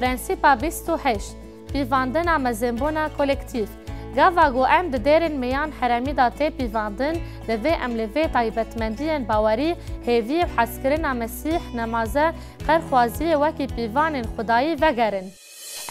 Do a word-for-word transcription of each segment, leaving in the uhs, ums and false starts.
Prensîpa bîst û heşt, pîvandina mezinbûna kolektîf. Gava ku em di dêrên mêyan herêmî de tê pîvandin, divê em li vê taybetmendiyên bawerî, hêviyê û hezkirina Mesîh, nemaze, xêrxwaziyê wekî pîvanên Xwedayî vegerin.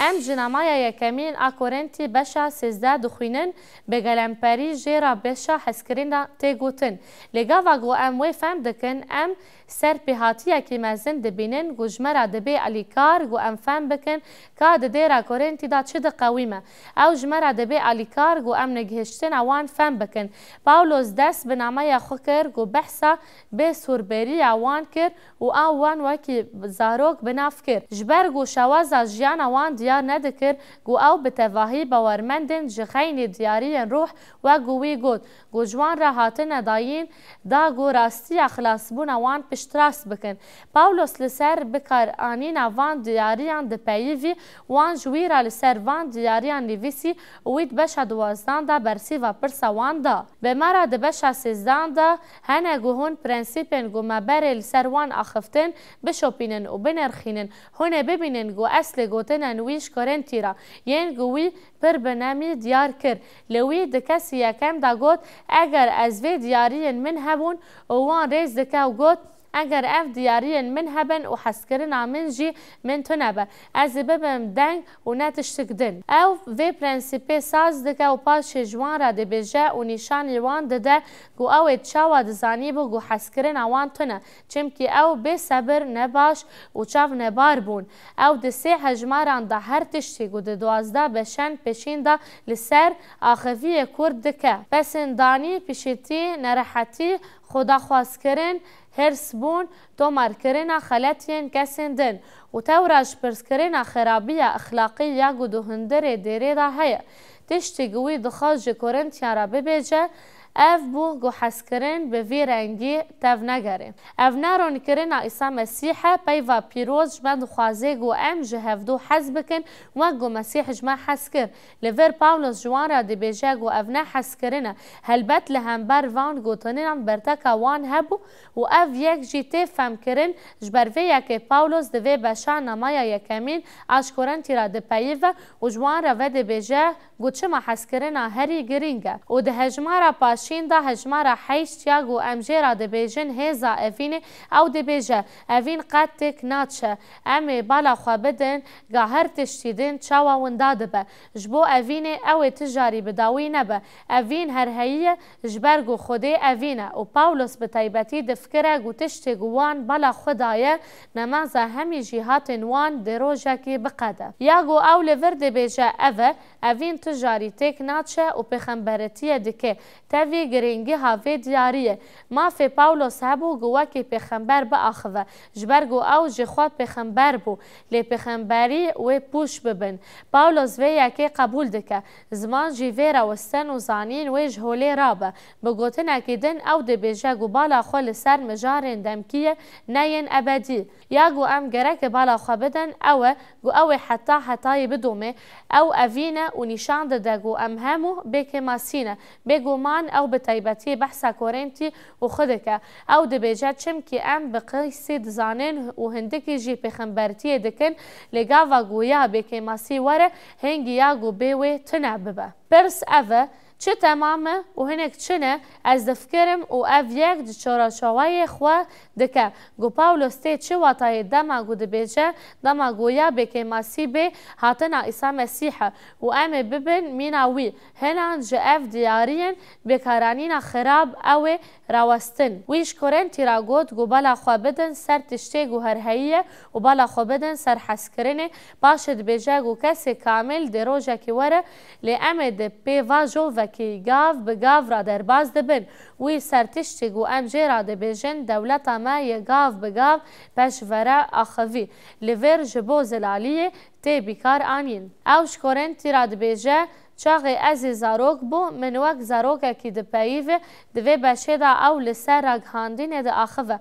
Em ji namaya yekemîn a Korintî beşa sêzdeh dixwînin, bi gelemperî jê re beşa hezkirina tê gotin. Lê gava ku em wê fehm dikin, em serpêhatiyekî mezin dibînin ku ji me re dibê alîkar ku em fehm bikin ka di dêra Korintî de çi diqewîme. Ew ji me re dibê alîkar ku em negihiştina wan fehm bikin. Pawlos dest bi nameya xwe kir ku behsa bêsûrberiya wan kir û ew wan wekî zarok bi nav kir. Ji ber ku şeweza jiyana wan diyar nedikir ku ew bi tevahî bawermend in, ji xeynî diyariyên ruh, wek ku wî got, ku ji wan re hatine dayîn, da ku rastiya xilasbûna wan piştrast bikin. Pawlos li ser bikaranîna van diyariyan dipeyivî, wan ji wî re li ser van diyariyan nivîsî û wî di beşa duwazdan de bersîva pirsa wan da. Bi me re di beşa sêzdan de hene ku hûn prensîpên ku me berê li ser wan axiftin bişopînin û binirxînin. Hûn ê bibînin ku eslê gotinên wî ji Korintî re yên ku wî pir bi nemî diyar kir. Li wî di kesî yekem de got, eger ez vê diyariyên min hebûn û wan rêz dike û got, eger ev diyariyên min hebin û hezkirina min jî min tune be, ez ê bibim deng û ne tiştik din. Ew vê prensîpê saz dike û paşê ji wan re dibêje û nîşanî wan dide ku ew ê çawa dizanîbû ku hezkirina wan tune, çimkî ew bê sebir, nebaş û çavnebar bûn. Ew di sê hejmaran de her tiştî ku di duwazdeh beşên pêşîn de li ser axiviyê kurt dike. Pesindanî, piştî, nerehetî, xwedaxwazkirin, hêrsbûn, tomarkirina xeletiyên kesên din û tewra ji pirskirina xerabiya exlaqî ya ku di hundirê dêrê de heye. Tiştî ku wî dixwest ji Korintiyan re bibêje, ev bû ku hezkirin bi vî rengî tevnegere. Ev ne ronkirina Îsa Mesîh e, peyva pîroz ji me dixwaze ku em ji hevdû hez bikin, wek ku Mesîh ji me hez kir. Li vir Pawlos ji wan re dibêje ku ev ne hezkirin e. Helbet li hember van gotinan berteka wan hebû û ev yek jî tê femkirin, ji ber vê yekê Pawlos di vê beşa namaya yekemîn a ji Korintî re dipeyive û ji wan re vedibêje ku çima hezkirina herî girîng e. Û di hejmara paşîn de, hejmara heşt, ya ku em jê re dibêjin hêza evînê, ew dibêje, evîn qet têk naçe. Em ê bala xwe bidin, ga her tiştî din çawa winda dibe. Ji bo evînê ew ê tu jarî bi dawî nebe. Evîn her heyî ye, ji ber ku Xwedê evîn e û Pawlos bi taybetî difikire ku tiştê ku wan bala xwe daye, nemaza hemî jîhatên wan dê rojekê biqede. Ya ku ew li vir dibêje ev e, evîn tu jarî têk naçe û pêxemberetiyê dike. Tevî girîngiha vê diyariyê. Mafê Pawlos hebû ku wekî pêxember biaxive, ji ber ku ew jixwe pêxember bû, lê pêxemberî wê pûç bibin. Pawlos vê yekê qebûl dike. Ziman jî vê rewestin û zanîn wê ji holê rabe. Bi gotinekî din ew dibêje ku bala xwe li ser mijarên demkî ye, ne yên ebedî. Ya ku em gereke bala xwe bidin, ew e ku ew ê heta hetayê bidome. Ew evîn e û nîşan dide ku em hemû bêkêmasî ne. Bêguman ew bi taybetî behsa Korintî û xwe dike. Ew dibêje, çimkî em bi qeysî dizanin û hindikî jî pêxembertiyê dikin, lê gava ku ya bêkêmasî were, hingî ya ku bê wê tune bibe. Pirs ev e, çi temam e û hinek çi ne? Ez difikirim û ev yek di çareçaweyê xwe dike ku Pawlos tê çi watayê dema ku dibêje, dema ku ya bêkêmasî bê hatina Îsa Mesîh e û em ê bibin mîna wî. Hinan ji ev diyariyên bêkaranîna xirab ew ê rawestin. Wî ji Korintî re got ku bala xwe bidin ser tiştê ku her heyî ye û bala xwe bidin ser hezkirinê. Paşê dibêje ku kesê kamil dê rojekî were, lê em ê di pê vajovekî gav bi gav re derbas dibin. Wî ser tiştê ku em jê re dibêjin, dewleta me yê gav bi gav pêşve re axivî. Li vir ji bo zilaliyê tê bîkar anîn. Ew ji Korintî re dibêje, çaxê ez ê zarok bû, min wek zarokekî dipeyivî, di vê beşê de ew li ser ragihandinê diaxive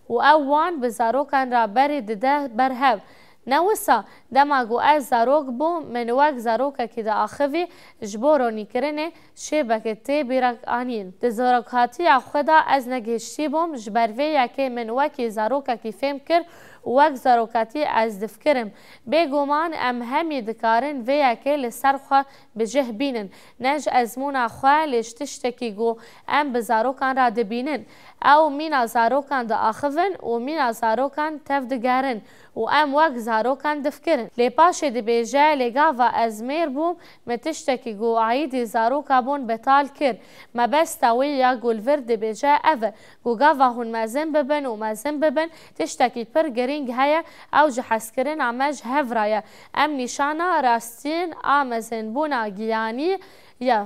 û ew wan bi zarokan re berî dide ber hev. Ne wisa, dema ku ez zarok bû, min wek zarokekî diaxivî, ji bo ronîkirinê şêbeke tê bîrak anîn. Di zarokhatiya xwe de ez negihiştî bûm, ji ber vê yekê min wekî zarokekî fêm kir Wek zarokatî ez difikirim. Bêguman em hemî dikarin vê yekê li ser xwe bi cih bînin. Ne ji ezmûna xwe, lê ji tiştekî ku em bi zarokan re dibînin. Ew mîna zarokan diaxivin û mîna zarokan tev digerin û em wek zarokan difikirin. Lê paşê dibêje, lê gava ez mêr bûm, min tiştekî ku aîdî zaroka bûn betal kir. Mebesta wî ya ku li vir dibêje ev e, ku gava hûn mezin bibin û mezin bibin, tiştekî pir girîng heye, ew ji hezkirina me ji hev re ye. Em nîşana rastiyên a mezinbûna giyanî ye.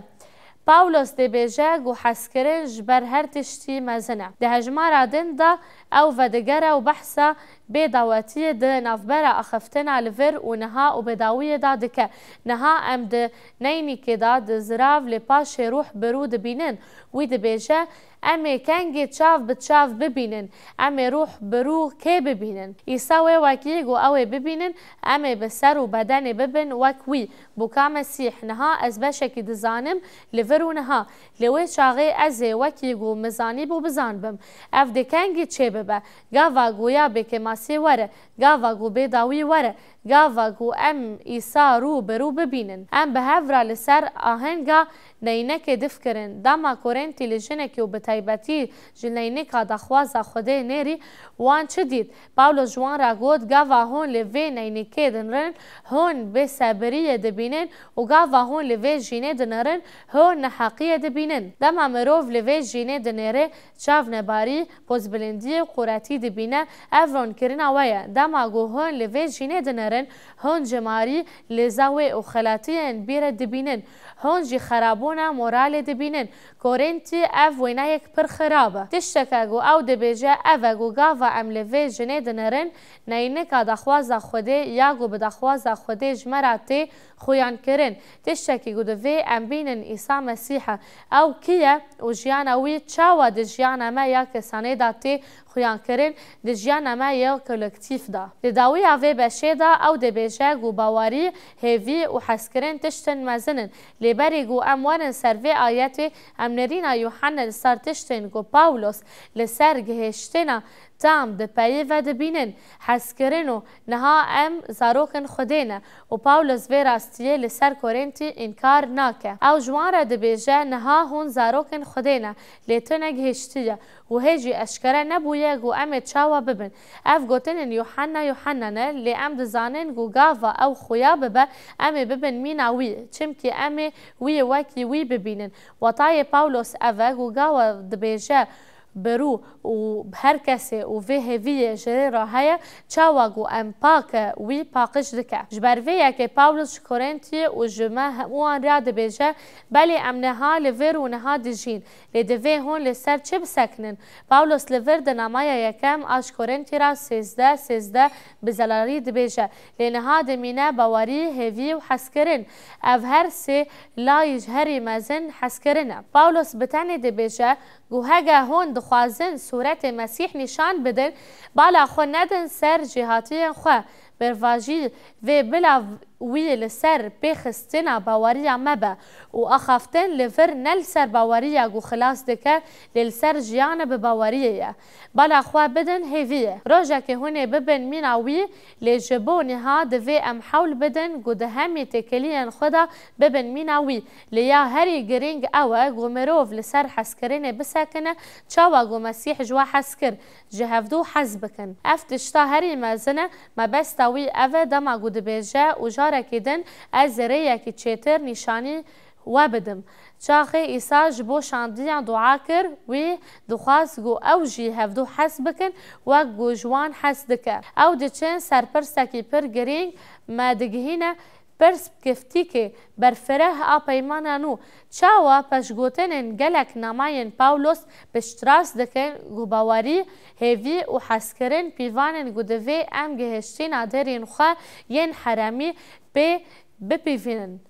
Pawlos dibêje ku hezkirin ji ber her tiştî mezin e. Di hejmara din de ew vedigere û behsa bêdawetiyê di navbera axiftina li vir û niha û bêdawiyê de dike. Niha em di neynîkê de di zirav lê paşê rûh bi rû dibînin. Wî dibêje, em ê kengê çav bi çav bibînin, em ê rûh bi rû kê bibînin? Îsa wê wekî ku ew ê bibînin, em ê bi ser û bedenê bibin wek wî. Bûka Mesîh, niha ez beşekî dizanim li vir û niha, lê wê çaxê ez ê wekî ku min zanîbû bizanbim. Ev dê kengî çêbibe? Gava ku ya bêkêmasî were, gava ku bêdawî were, gava ku em Îsa rû bi rû bibînin. Em bi hev re li ser ahenga neynekê difikirin. Dema Korintî li jinekî û bi taybetî ji neynika daxwaza Xwedê nêrî, wan çi dît? Pawlos ji wan re got, gava hûn li vê neynîkê dinirin, hûn bêsebiriyê dibînin û gava hûn li vê jînê dinirin, hûn neheqiyê dibînin. Dema mirov li vê jînê dinêre, çavnebarî, pozbilindiyê û quretî dibîne, ev ronkirina we ye. Dema ku hûn li vê jînê dinêrin, hûn cimarî, lêza wê û xelatiyên bîre dibînin. Hûn jî xerabûna moralê dibînin. Korintî, ev wêneyek pir xirab e. Tişteke ku ew dibêje ev e ku gava em li vê jinê dinêrin, neynika daxwaza Xwedê ya ku bi daxwaza Xwedê ji me re tê, xuyankirin. Tiştekî ku divê em bînin Îsa Mesîh e. Ew kî ye û jiyana wî çawa di jiyana me ya kesanê de tê xuyankirin, di jiyana me ya kolektîf de? Di dawiya vê beşê de ew dibêje ku bawerî, hêvî û hezkirin tiştên mezin in. Lê berî ku em werin ser vê ayetê, em nêrîna Yuhanna li ser tiştên ku Pawlos li ser gihiştina tam di peyê ve dibînin, hezkirin û niha em zarokên Xwedê ne û Pawlos vê rastiyê li ser Korintî înkar nake. Ew ji wan re dibêje, niha hûn zarokên Xwedê ne, lê tu negihiştiye û hê jî eşkere nebûye ku em ê çawa bibin. Ev gotinên Yuhanna, Yuhanna ne, lê em dizanin ku gava ew xuya bibe, em ê bibin mîna wî, çimkî em ê wî wekî wî bibînin. Watayê Pawlos ev e ku gava dibêje, bi rû û her kesê û vê hêviyê ji rê re heye, çawa ku em pak e, wî paqij dike. Ji ber vê yekê Pawlos ji Korintiyê û ji me hemûyan re dibêje, belê em niha li vir û niha dijîn, lê divê hûn li ser çi bisekinin? Pawlos li vir di namaya yekem a ji Korintî re sêzdeh, sêzdeh bi zelalî dibêje, lê niha dimîne bawerî, hêvî û hezkirin. Ev her sê layî ji herî mezin hezkirin e. Pawlos bi tenê dibêje, Ku hege hûn dixwazin sûretê Mesîh nîşan bidin, bala xwe nedin ser jêhatiyên xwe. Bervajî vê bila wî li ser pêxistina baweriya me be û axaftin li vir ne li ser baweriya ku xilas dike, lê li ser jiyana bi baweriyê ye. Bala xwe bidin hêviyê. Rojekê hûn ê bibin mîna wî, lê ji bo niha divê em hewl bidin ku di hemî têkiliyên xwe de bibin mîna wî. Lê ya herî girîng ew e ku mirov li ser hezkirinê bisekine, çawa ku Mesîh ji we hez kir, ji hevdû hez bikin. Ev tişta herî mezin e, mebesta wî ev e, dema ku dibêje, û carekî din ez ê rêyekî çêtir nîşanî we bidim. Çaxê Îsa ji bo şandiyan dua kir, wî dixwest ku ew jî hevdû hez bikin, wek ku ji wan hez dike. Ew diçin ser pirsekî pir girîng, me digihîne, Pirs bi giftîkê berfireh a peymana nû, çawa pêşgotinên gelek namayên Pawlos piştrast dikin ku bawerî, hêvî û hezkirin pîvan in ku divê em gihiştina derên xwe yên heremî pê bipîvînin,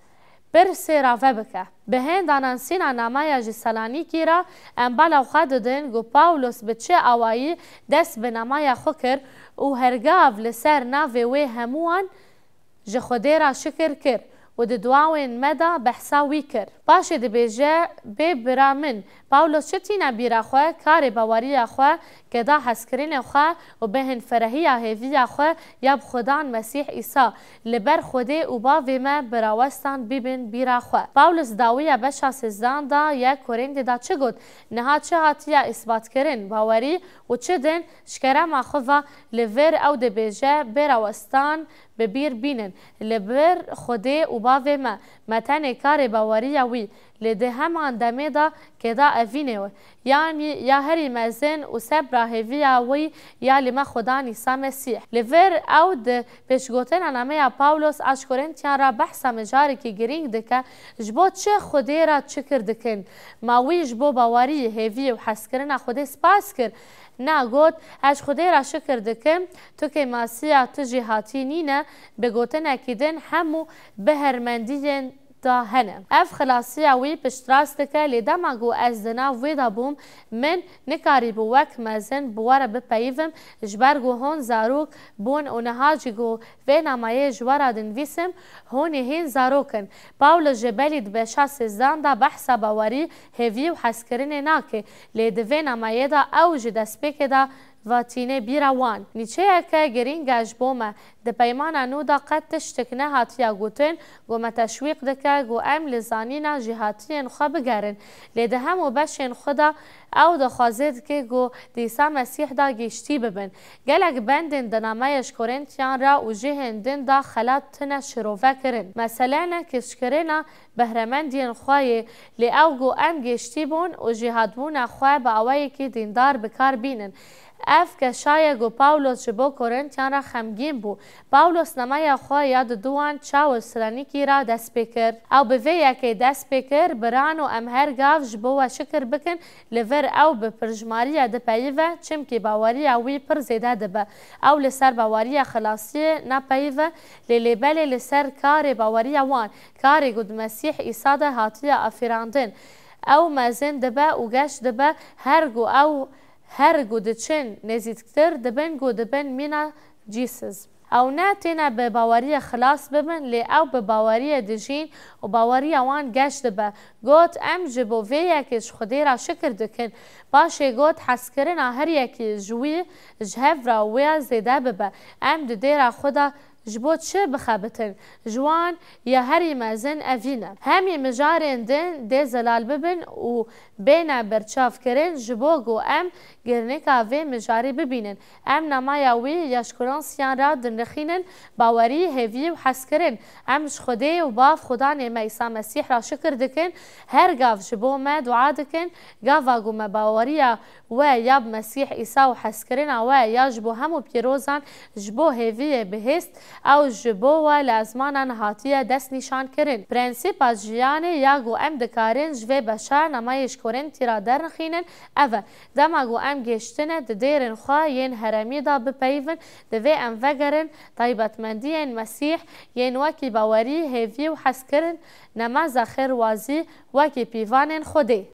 pirsê rave bike. Bi hênda nasîna namaya ji Selanîkî re em bala xwe didin ku Pawlos bi çi awayî dest bi namaya xwe kir û hergav li ser navê wê hemûyan ji Xwedê re şikir kir û di duawên me de behsa wî kir. Paşê dibêje, Bê bira min, Pawlos çi tîne bîra xwe, karê baweriya xwe, keda hezkirinê xwe û bi hinferehiya hêviya xwe ya bi Xudan Mesîh Îsa, li ber Xwedê û Bavê me bi rawestan bibin bîra xwe. Pawlos dawiya beşa sêzdan da yek Korîntî da çi got? Niha çi hatiye îsbatkirin? Bawerî û çi din? Ji kerema xwe ve li vir ew dibêje, Bê rawestan bi bîr bînin, li vir Xwedê û Bavê me, me tenê karê baweriya wî, lê di heman demê de keda evînê wê, yanî ya herî mezin û sebra hêviya wî ya li me Xudan Îsa Mesîh. Li vir ew di pêşgotina nameya Pawlos a ji Korîntiyan re behsa mijarekî girîng dike, ji bo çi Xwedê re şikir dikin? Ma wî ji bo bawerî, hêvî û hezkirina Xwedê spas kir? Na, got, Ez ji Xwedê re şikir dikim, tu kêmasiya tu jêhatî nîne, bi gotinekî din hemû bi hermendiyên da hene. Ev xilasiya wî piştrast dike, lê dema ku ez di nav wê de bûm, min nikarîbû wek mezin bi we re bipeyivim, ji ber ku hûn zarok bûn û niha jî ku vê nameyê ji we re dinivîsim, hûn ê hîn zarok in. Pawlos jî belî di beşa sêzdan de behsa bawerî, hêvî û hezkirinê nake, lê di vê nameyê de ew ji destpêkê de va tîne bîra wan. Nîçeyeke girîng e ji bo me. Di Peymana Nû de qet tiştek nehatiye gotin ku me teşwîq dike ku em li zanîna jêhatiyên xwe bigerin. Lê di hemû beşên xwe de ew daxwazê dike ku di Îsa Mesîh de gêştî bibin. Gelek bendên di nameya ji Korîntiyan re û cihên din de xelat tune şirove kirin. Mesele ne kêşkirina behremendiyên xwe yê, lê ew ku em gêştî bûn û jêhatbûna xwe bi awayekî dîndar bi kar bînin. Ev keşa ye ku Pawlos ji bo Korîntiyan re xemgîn bû. Pawlos nameya xwe ya duduwan çawa Salonikî re dest pê kir. Ew bi vê yekê dest pê kir, Biran û em her gav ji bo we şikir bikin, li vir ew bi pirjimariya dipeyive, çimkî baweriya wî pir zêde dibe. Ew li ser baweriya xilasiyê napeyive, lê lê belê li ser karê baweriya wan, karê ku di Mesîh Îsa de hatiye afirandin. Ew mezin dibe û geş dibe, her ku ew, her ku diçin nêzîktir dibin ku dibin mîna cîsiz. Ew ne têne bi baweriyê xilas bibin, lê ew bi baweriyê dijîn û baweriya wan geş dibe. Got, Em ji bo vê yekê ji Xwedê re şikir dikin. Paşê got, Hezkirina her yekî ji wî ji hev re wê zêde bibe. Em di dêra xwe de ji bo çi bixebitin? Ji wan ya herî mezin evî ne. Hemî mijarên din dê zelal bibin û bêne berçavkirin, ji bo ku em girnika vê mijarê bibînin. Em namaya wî ya ji Korîntiyan re dinirxînin, bawerî, hêvî û hezkirin. Em ji Xwedê û Bav Xudanê me Îsa Mesîh re şikir dikin, her gav ji bo me dua dikin, gava ku me baweriya we ya bi Mesîh Îsa û hezkirina we ya ji bo hemû pîrozan, ji bo hêviyê bihîst, ew ji bo we li ezmanan hatiye destnîşankirin. Prensîpa jiyanê ya ku em dikarin ji vê beşa nameyê ji Korîntî re dernixînin, ev e, dema ku em gêştine di dêrên xwe yên herêmî de bipeyivin, divê em vegerin taybetmendiyên Mesîh yên wekî bawerî, hêvî û hezkirin, nemaza xêrwazî, wekî pîvanên Xwedê.